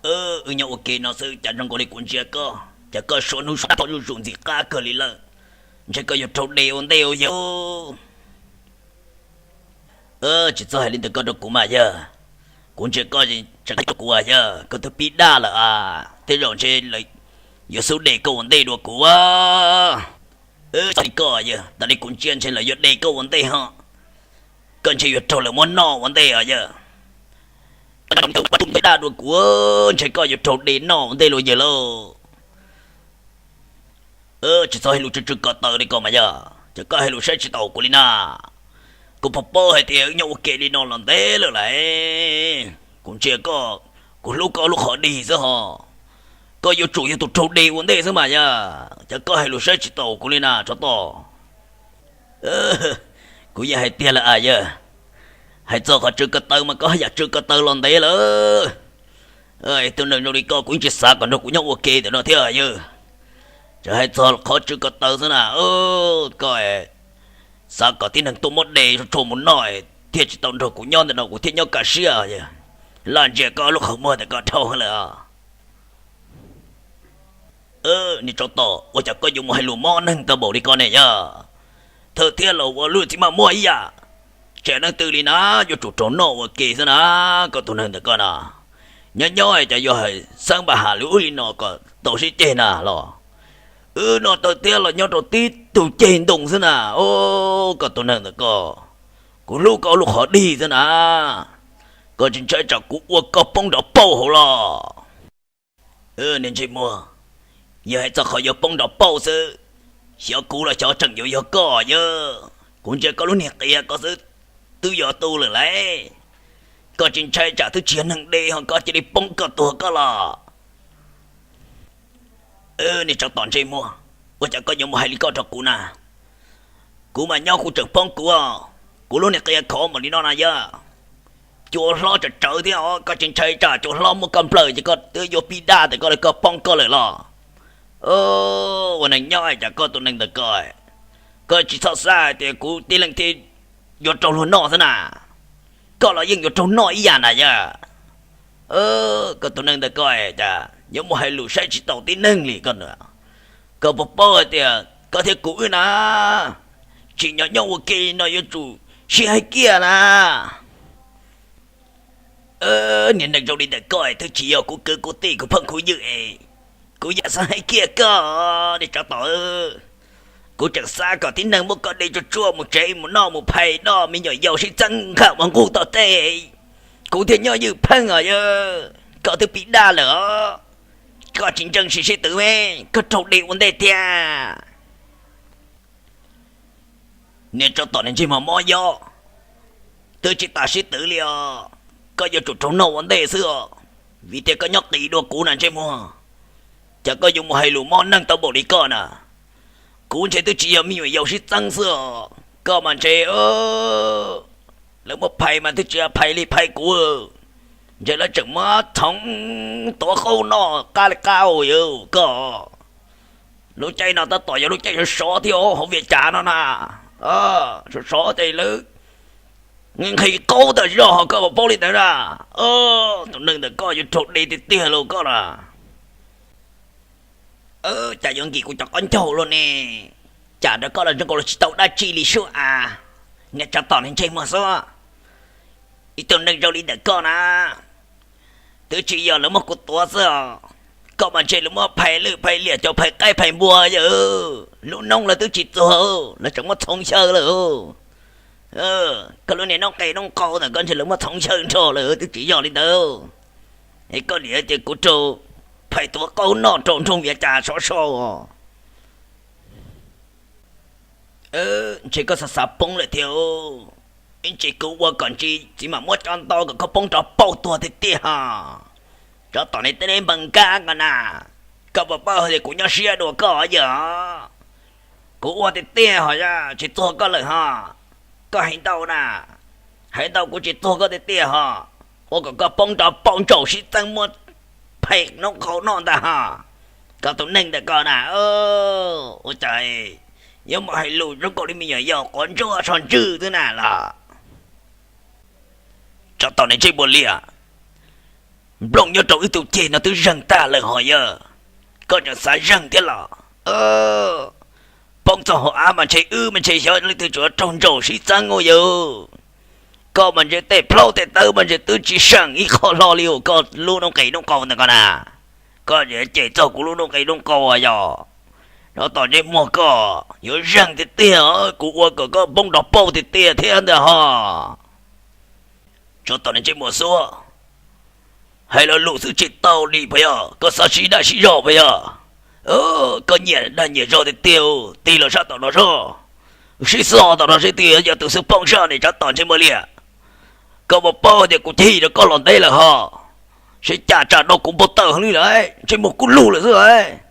Wb nyob ua ke no xwb cas zoo nkaus li kuv ntsia koj, cas koj suav hnub suav thaum zuj zus ntxim qab kawg li lawm. Ntshe koj yuav raug de ua ntej ua yawg. Tsis txhob hais li ntawd koj rau kuv mas yawg. Kuv ntsia koj tseem hais rau kuv as yawg, koj twb pib daj lawm as, tej zaum ntshe lawv yuav xub de koj ua ntej dua kuv. Txhob li koj yawg, tas li kuv ntsia ntshe lawv yuav de koj ua ntej ho. Koj ntshe yuav raug lawv muab noj ua ntej os yawg. Koj twb pib daj dua kuv, ntshe koj yuav raug de noj ua ntej luag yawg lauj. Tsis txhob hais lus tsw tsw ko taw li ko mas yog, ces koj hais lus saib tsis taus kuv li na. Kuv puas paub hais tias wb nyob ua ke li no los ntev lawm lauj. Kuv ntsia koj, kuv hlub koj lub qhov dig xwb ho. Koj yuav tsum yog tus raug de ua ntej xwb mas yog, ces koj hais lus saib tsis taus kuv li na tsov tom. Kuv yeej hais tiag lawm as yawg. Hais txog qhov tsw ko taw mas koj haj yam tsw ko taw los ntev lawm. Tus neeg zoo li koj kuv yeej tsis xav kom nrog kuv nyob ua ke ntawm no thiab yawg. Tseem hais txog qhov tsw ko taw xwb na. Koj xav kom tib neeg tuaj muab de tso mus noj thiaj tsis tau nrog kuv nyob ntawm no kuv thiaj nyob kaj siab. Laj ntsia koj lub qhov muag ntawm koj dhau lawm. Niag tsov tom, ua cas koj yuav mus hais lus mob neeg tau npaum li ko ne yog? Thawj thiab los ua lub txiv maj muaj ib yam, tseem neeg twg li na, yuav tsum raug noj ua ke xwb na. Koj tus neeg ntawm koj na, nyob nyob cas yuav hais xeeb npaj has lus ub li no kom tau sib ceg na los? Wb no thawj thiab los nyob rau tib tug ceg ntoo xwb na. Koj tus neeg ntawm koj, kuv hlub koj lub qhov dig xwb na. Koj tsis ntshai tsam kuv ua koj poob nrov pauj hauv los? Niag ntsej muag, yog hais txog qhov yuav poob nrov pauj xwb, xyov kuv los xyov tseem yuav yog koj yawg. Kuv ntsia koj lub niag qias ko xwb twb yog tu lawm lauj. Koj tsis ntshai tsam twb tsis yog neeg de ho koj cia li poob koj tuag koj los? Niag tsov tom ntsej muag, ua cas koj yuav mus hais li koj rau kuv na? Kuv mas nyob kuv tseem poob kuv, kuv lub niag qias khov npaum li no na yawg. Cua hlob tsawv tsawv thiab os, koj tsis ntshai tsam cua hlob muab koj nplawm ces koj twb yuav pib daj ntawm koj lawm, koj poob koj lawm los? Ua neeg nyob cas koj tus neeg ntawm koj, koj tsis txhob xav hais tias kuv tib leeg thiaj yuav raug luag noj xwb na. Koj los yeej yuav raug noj ib yam na yawg. Koj tus neeg ntawm koj cas yuav mus hais lus saib tsis taus tib neeg li koj na. Koj puas paub hais tias koj thiab kuv wb na, tsim nyog nyob ua ke no yuav tsum sib hais kiag na. Niag neeg zoo li ntawm koj twb tsis yog kuv kwv kuv tij kuv phooj kuv ywg es, kuv yam xav hais kiag koj, niag tsov tom. Kuv tseem xav kom tib neeg muab koj de tsuag tsuag mus tsev mus noj mus phais noj me nyuam yaus sib txeeb nqham ua nqug tau tej, kuv thiaj nyob ywj pheej os yawg. Koj twb pib daj lawm os, koj tsis ntseeg sib twv me, koj raug de ua ntej tiag. Niag tsov tom niag ntsej muag mob yob, twb tsis tas sib twv li os. Koj yuav tsum raug noj ua ntej xwb os, vim tias koj nyob qis dua kuv na ntsej muag. Cas koj yuav mus hais lus mob neeg tau npaum li koj na? Kuv ntshe twb tsis yog me nyuam yaus sib txeeb xwb os, koj mas ntshe lawv muab phais mas twb tsis phais li phais kuv, ntshe lawv tseem muab txhoov tuav qaub noj qab li qab ua yawg koj. Lub caij no tab tom yog lub caij sov sov thiab hauv Vias Cas no na. Sov sov ces lawv nqhis qaub tawm zog ho koj puas paub li ntawd na? Tus neeg ntawm koj yuav raug de tiag tiag los koj na. Cas yuav nkim kuv cov qaub ncaug luaj ne? Cas nrog koj los zoo nkaus li tsis tau dab tsi li sub as. Niag tsov tom niag ntsej muag xwb, ib tug neeg zoo li ntawm koj na, twb tsis yog lawv muab kuv tuav xwb os. Koj mas ntshe lawv muab phais lwj phais liam cov phais qaib phais npua yawg. Lub noob lawv twb tsis txuag, lawv tseem muab txhoov xyaw lawm. Koj lub niag noob qes noob qau ntawm koj ntshe lawv muab txhoov xyaw nrho lawm twb tsis yog li ntawd. Es koj niam tias kuv raug phais tuav qaub noj rau nroog Vias Cas sov so. Ntshe koj xav xav poob lawm thiab. Ib ntsis kuv ua kom ntsis txiv mam muab coj nto kom koj poob nrov pauj tuag tiag tiag ho. Tsov tom niag teb npawg nkab ko na, koj puas paub hais tias kuv nyob siab dua koj yawg? Kuv ua tiag tiag ho, tsis txuag koj lawm ho. Koj hais ntau na, hais ntau kuv tsis txuag koj tiag tiag ho. Ua kom koj poob nrov pauj ntsaum sib txeeb muab phais noob qau noj ntag ho. Koj tus neeg ntawm koj na, ua cas yuav mus hais lus zoo nkaus li me nyuam yaus quav ntsuab so ntswg xwb na los? Tsov tom niag ntsej muag liag, Nplooj nyob rau wb tus ceg no twb zeeg tag lawm ho yog, koj tseem xav zeeg thiab los? Poob txog hauv av mas ntshe wb mas ntshe xyov leej twg tsuas raug ntsaum sib txeeb ua yog. Koj mas ntshe tej plaub tej tawb mas ntshe twb tsis seem ib qho hlo li os, koj lub noob qes noob qau ntawm koj na. Koj ces cem txog kuv lub noob qes noob qau yog. Tsov tom ntsej muag koj yuav zeeg tiag tiag, kuv ua kom koj poob nrov pauj tiag tiag thiab ntag ho. Tsov tom ntsej muag xuab, hais lo lus xwb tsis tau li puas yog? Koj xav sib dag sib zog puas yog? Koj nyiam dag nyiam zog tiag tiag, tig los sab tom no soj, sib xo tom no seb twg yog tus xwb poob sab ne, tsov tom ntsej muag liam. Koj puas paub tias kuv cig rau koj los ntev lawm ho, seb cas tsam no kuv npau taws heev li lawm, ntsej muag kub lug lawm xwb.